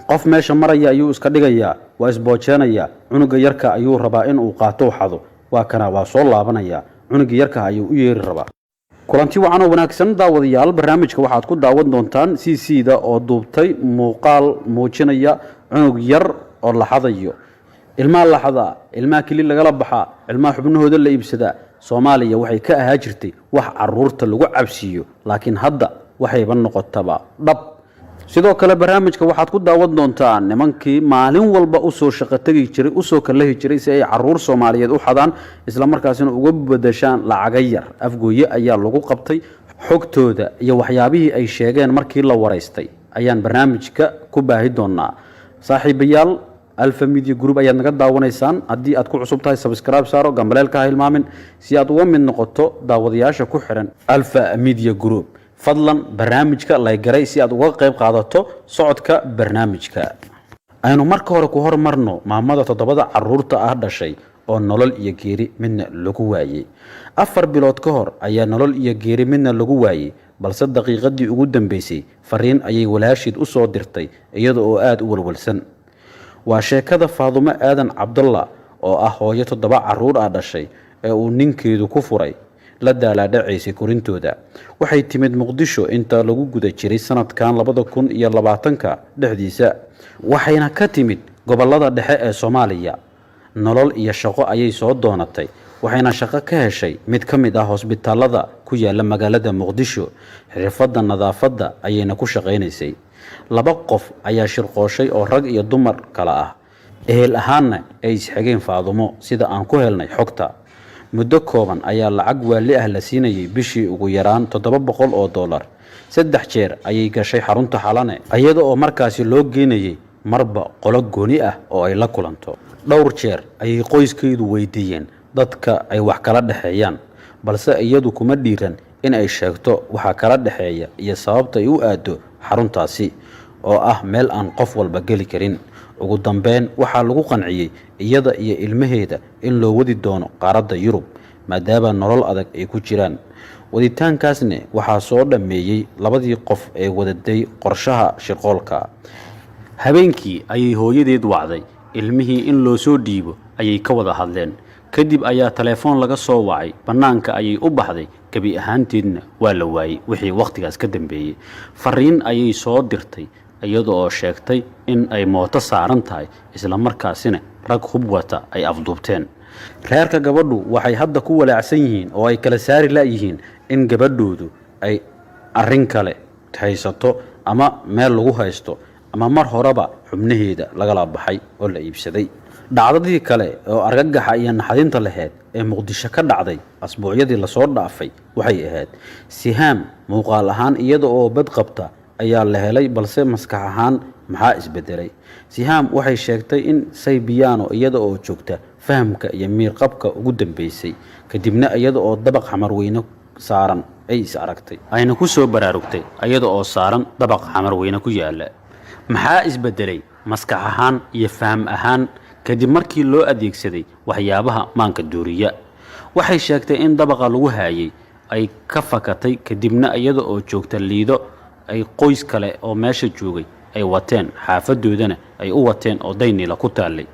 Qof meesha maraya ayuu iska dhigayaa, waa isboojeenayaa. Cunuga yarka ayuu rabaa in uu qaato, xado. Waa kana, waa soo laabanayaa, cunuga yarka ayuu u yeeri rabaa. Kulanti wacan oo wanaagsan, daawadayaal. Barnaamijka waxaad ku daawan doontaan CC da oo duubtay muuqaal muujinaya cunug yar oo la xadayo. Ilmaha la xadaa, ilmaha keli lagala baxaa, ilmaha xubnahooda la iibsadaa. Soomaaliya waxay ka ahaa jirtay wax caruurta lagu cabsiiyo, laakiin hadda waxayba noqotaba dhab. Sidoo kale barnaamijka waxaad ku daawan doontaa nimankii maalin walba usoo shaqo tegi jiray, usoo kalahi jiray si ay caruur Soomaaliyeed u xadaan, islamarkaasina uga bedeshaan lacaga yar. Afgooye ayaa lagu qabtay. Xogtooda iyo waxyaabihii ay sheegeen markii la waraystay ayaan barnaamijka ku baahi doonaa. Saaxiibayaal, Alfa Media Group ayaad naga daawanaysaan. Haddii aad ku cusub tahay, subscribe saaro, gambaleelka ha hilmaamin, si aad uga mid noqoto daawadayaasha ku xiran Alfa Media Group. Fadlan barnaamijka like garay si aad uga qayb qaadato socodka barnaamijka. Aynu marka hore ku hormarno maamada toddobada caruurta ah dhashay oo nolol iyo geeri midna lagu waayey. 4 bilood ka hor ayaa nolol iyo geeri midna lagu waayey, balse daqiiqadii ugu dambeysay fariin ayay walaashiid u soo dirtay, iyada oo aada u walwalsan. Waa sheekada Faadumo Aadan Cabdalla oo ah hooyo toddoba caruur ah dhashay ee uu ninkeedu ku furay, la daalaadhacaysay korintooda. Waxay timid Muqdisho inta lagu guda jiray sanadkan 2020-ka dhexdiisa, waxayna ka timid gobolada dhexe ee Soomaaliya. Nolol iyo shaqo ayay soo doonatay, waxayna shaqo ka heshay mid ka mid ah hosbitaalada ku yaala magaalada Muqdisho. Xirfadda nadaafadda ayayna ku shaqaynaysay. Laba qof ayaa shirqooshay oo rag iyo dumar kale ah, ehel ahaanna ay isxigeen Faadumo, sida aan ku helnay xogta. Muddo kooban ayaa lacag waali ah la siinayay, bishii ugu yaraan $700. Saddex jeer ayay gashay xarunta Xalane, iyada oo markaasi loo geynayay marba qolo gooni ah oo ay la kulanto. Dhowr jeer ayay qoyskeedu weydiiyeen dadka ay wax kala dhexeeyaan, balse iyadu kuma dhiiran in ay sheegto waxa kala dhexeeya iyo sababta ay u aado xaruntaasi oo ah meel aan qof walba geli karin. Ugu dambeyn waxaa lagu qanciyey iyada iyo ilmaheeda in loo wadi doono qaaradda Yurub, maadaama nolol adag ay ku jiraan. Waditaankaasne waxaa soo dhammeeyey labadii qof ee wadaday qorshaha shirqoolka. Habeenkii ayay hooyadeed wacday. Ilmihii in loo soo dhiibo ayay ka wada hadleen. Kadib ayaa telefoon laga soo wacay. Bannaanka ayay u baxday, gebi ahaanteedna waa la waayey wixii wakhtigaas ka dambeeyey. Fariin ayay soo dirtay, iyada oo sheegtay in ay mooto saaran tahay, islamarkaasina rag hub wata ay afduubteen. Reerka gabadhu waxay hadda ku walaacsan yihiin oo ay kala saari la'yihiin in gabadhoodu ay arrin kale haysato ama meel lagu haysto ama mar horeba xubnaheeda lagala baxay oo la iibsaday. Dhacdadii kale oo argagaxa iyo naxdinta laheyd ee Muqdisho ka dhacday asbuucyadii lasoo dhaafay waxay ahayd Sihaam. Muuqaal ahaan iyada oo bad qabta ayaa la helay, balse maskax ahaan maxaa isbedelay? Sihaam waxay sheegtay in Saybiyaano iyada oo joogta fahamka iyo miirqabka ugu dambeysay, kadibna iyada oo dabaq Xamarweyne saaran ay is aragtay, ayna ku soo baraarugtay iyada oo saaran dabaq Xamarweyne ku yaala. Maxaa isbedelay maskax ahaan iyo faham ahaan kadib markii loo adeegsaday waxyaabaha maanka duuriya? Waxay sheegtay in dabaqa lagu haayay ay ka fakatay, kadibna iyada oo joogta Liido ay qoys kale oo meesha joogay ay wateen, xaafadoodana ay u wateen oo Daynila ku taallay.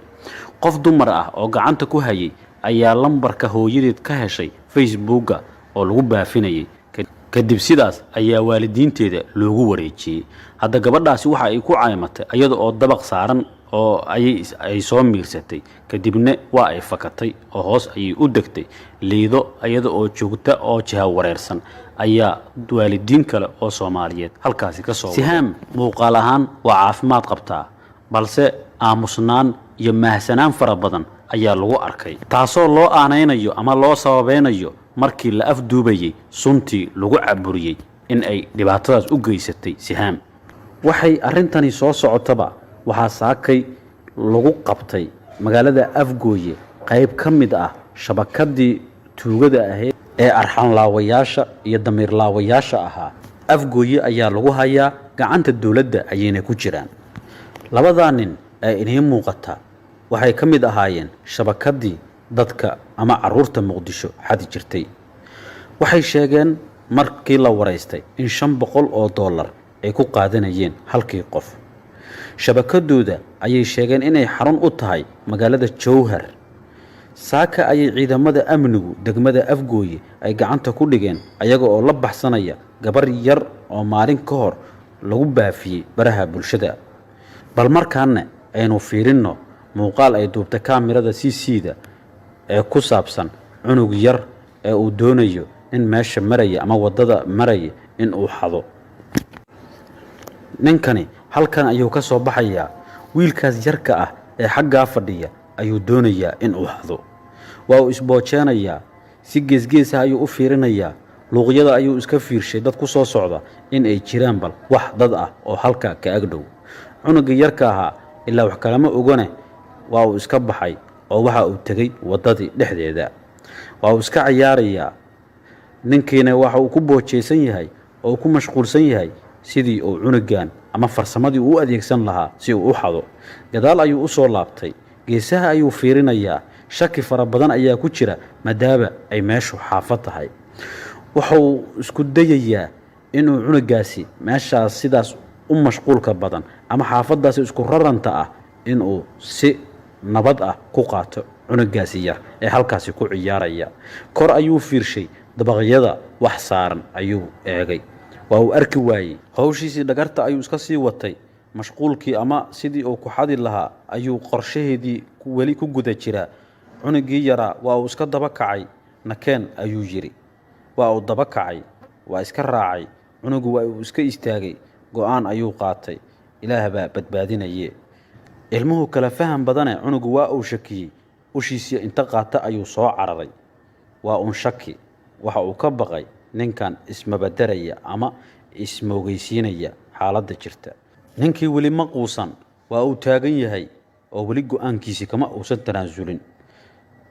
Qof dumar ah oo gacanta ku hayay ayaa lambarka hooyadeed ka heshay Facebooka oo lagu baafinayay. Kadib sidaas ayaa waalidiinteeda loogu wareejiyey. Hadda gabadhaasi waxa ay ku caymatay iyada oo dabaq saaran oo ay soo miirsatay, kadibna waa ay fakatay oo hoos ayay u degtay. Liido iyada oo joogta oo jiha wareersan ayaa waalidiin kale oo Soomaaliyeed halkaasi ka soo. Sihaam muuqaal ahaan waa caafimaad qabtaa, balse aamusnaan iyo maahsanaan fara badan ayaa lagu arkay, taasoo loo aanaynayo ama loo sababeynayo markii la afduubayey suntii lagu caburiyey in ay dhibaatadaas u geysatay Sihaam. Waxay arrintani soo socotaba, waxaa saakay lagu qabtay magaalada Afgooye qayb ka mid ah shabakadii tuugada ahayd ee arxanlaawayaasha iyo damiirlaawayaasha ahaa. Afgooye ayaa lagu hayaa, gacanta dowladda ayayna ku jiraan. Labadaa nin ee idiin muuqata waxay ka mid ahaayeen shabakadii dadka ama caruurta Muqdisho xadi jirtay. Waxay sheegeen markii la waraystay in $500 ay ku qaadanayeen halkii qof. Shabakadooda ayay sheegeen inay xarun u tahay magaalada Jowhar. Saaka ayay ciidamada amnigu degmada Afgooye ay gacanta ku dhigeen, ayaga oo la baxsanaya gabar yar oo maalin ka hor lagu baafiyey baraha bulshada. Bal markaana aynu fiirinno muuqaal ay duubtay kaamirada CC da ee ku saabsan cunug yar ee uu doonayo in meesha maraya ama waddada maraya in uu xado. Ninkani halkan ayuu ka soo baxayaa. Wiilkaas yarka ah ee xaggaa fadhiya ayuu doonayaa in uu xado. Waa uu isboojeenayaa, si geesgeesa ayuu u fiirinayaa, luuqyada ayuu iska fiirshay dad ku soo socda in ay jiraan, bal wax dad ah oo halka ka agdhow. Cunuggii yarka ahaa ilaa wax kalama ogane, waa uu iska baxay oo waxa uu tegey waddadii dhexdeeda. Waa uu iska cayaarayaa. Ninkiina waxa uu ku boojeysan yahay oo ku mashquulsan yahay sidii uu cunugan ama farsamadii uu u adeegsan lahaa si uu u xado. Gadaal ayuu u soo laabtay, geesaha ayuu fiirinayaa. Shaki fara badan ayaa ku jira, maadaama ay meeshu xaafad tahay. Wuxuu isku dayayaa inuu cunugaasi meeshaas sidaas u mashquulka badan ama xaafadaasi isku raranta ah inuu si nabad ah ku qaato cunugaasi yar ee halkaasi ku ciyaaraya. Kor ayuu fiirshay, dabaqyada wax saaran ayuu eegay, waa uu arki waayey. Howshiisii dhagarta ayuu iska sii watay. Mashquulkii ama sidii uu ku xadi lahaa ayuu qorshaheedii weli ku guda jiraa. Cunugii yaraa waa uu iska daba kacay. "Nakeen," ayuu yidhi. Waa uu daba kacay, waa iska raacay. Cunugu waa uu iska istaagay. Go-aan ayuu qaatay. Ilaah baa badbaadinaye. Ilmuhu kala faham badane. Cunugu waa uu shakiyey. Ushiisii inta qaata ayuu soo cararay. Waa uun shaki, waxa uu ka baqay ninkan ismabadaraya ama ismoogeysiinaya xaaladda jirta. Ninkii weli ma quusan, waa uu taagan yahay oo weli go-aankiisii kama uusan tanaasulin.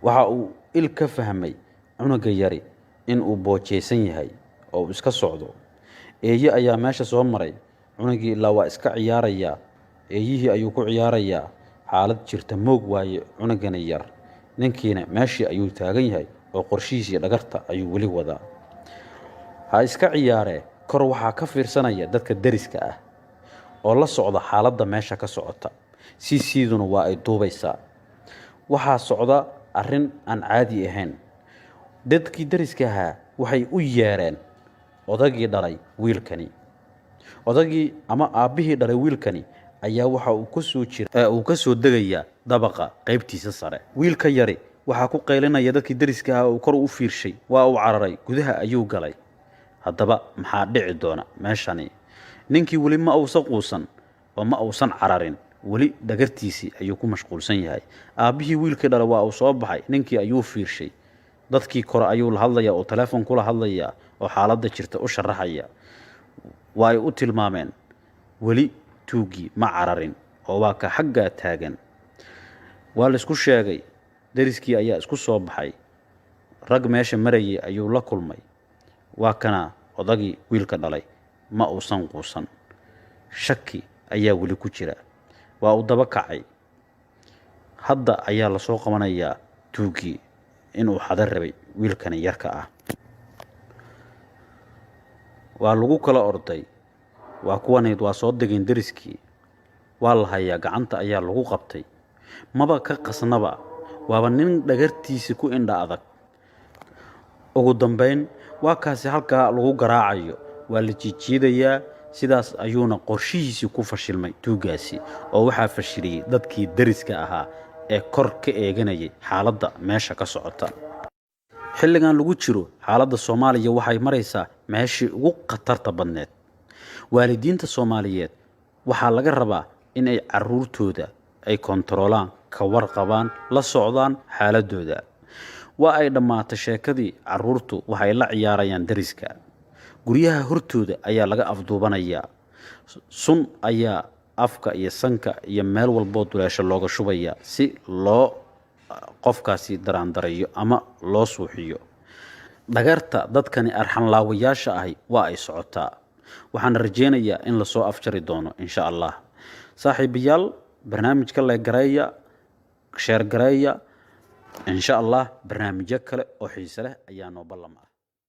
Waxa uu il ka fahmay cunuga yari in uu boojeysan yahay oo uu iska socdo. Eeye ayaa meesha soo maray. Cunugii ilaa waa iska ciyaarayaa, eeyihii ayuu ku ciyaarayaa. Xaalad jirta moog waaye cunugani yar. Ninkiina meeshii ayuu taagan yahay oo qorshihiisii dhagarta ayuu weli wadaa. Ha iska ciyaaree, kor waxaa ka fiirsanaya dadka deriska ah oo la socda xaaladda meesha ka socota. CC-duna waa ay duubaysaa. Waxaa socda arrin aan caadi ahayn. Dadkii deriska ahaa waxay u yeereen odagii dhalay wiilkani. Odagii ama aabbihii dhalay wiilkani ayaa waxa uu ka soo jira, uu ka soo degayaa dabaqa qaybtiisa sare. Wiilka yari waxaa ku qaylinaya dadkii deriska ahaa. Uu kor u fiirshay, waa uu cararay, gudaha ayuu galay. Haddaba maxaa dhici doona meeshani? Ninkii weli ma uusan quusan oo ma uusan cararin, weli dhagartiisii ayuu ku mashquulsan yahay. Aabbihii wiilkii dhalay waa uu soo baxay. Ninkii ayuu fiirshay. Dadkii kore ayuu la hadlayaa oo telefoon kula hadlayaa oo xaaladda jirta u sharaxaya. Waa ay u tilmaameen. Weli tuuggii ma cararin oo waa ka xaggaa taagan. Waa laisku sheegay. Deriskii ayaa isku soo baxay. Rag meesha marayay ayuu la kulmay. Waa kana odagii wiilka dhalay. Ma uusan quusan, shaki ayaa weli ku jira. Waa uu daba kacay. Hadda ayaa lasoo qabanayaa tuuggii inuu xado rabay wiilkani yarka ah. Waa lagu kala orday. Waa kuwanayd, waa soo degeen deriskii. Waa la hayaa, gacanta ayaa lagu qabtay. Maba ka qasnaba, waaba nin dhagartiisi ku indha adag. Ugu dambayn waa kaasi halkaa lagu garaacayo, waa la jiijiidayaa. Sidaas ayuuna qorshihiisii ku fashilmay tuuggaasi, oo waxaa fashiliyey dadkii deriska ahaa ee kor ka eeganayay xaaladda meesha ka socota. Xilligan lagu jiro, xaaladda Soomaaliya waxay maraysaa meeshii ugu khatarta badneed. Waalidiinta Soomaaliyeed waxaa laga rabaa in ay caruurtooda ay kontaroolaan, ka warqabaan, la socdaan xaaladooda. Waa ay dhammaatay sheekadii caruurtu waxay la ciyaarayaan deriska. Guryaha hortooda ayaa laga afduubanayaa. Sun ayaa afka iyo sanka iyo meel walboo duleesho looga shubayaa si loo qofkaasi daraandarayo ama loo suuxiyo. Dhagarta dadkani arxanlaawayaasha ahi waa ay socotaa, waxaana rajeynayaa in lasoo afjari doono, insha Allah. Saaxiibayaal, barnaamijka like gareeya, share gareeya. Insha Allah barnaamijyo kale oo xiise leh ayaa noo ballam ah.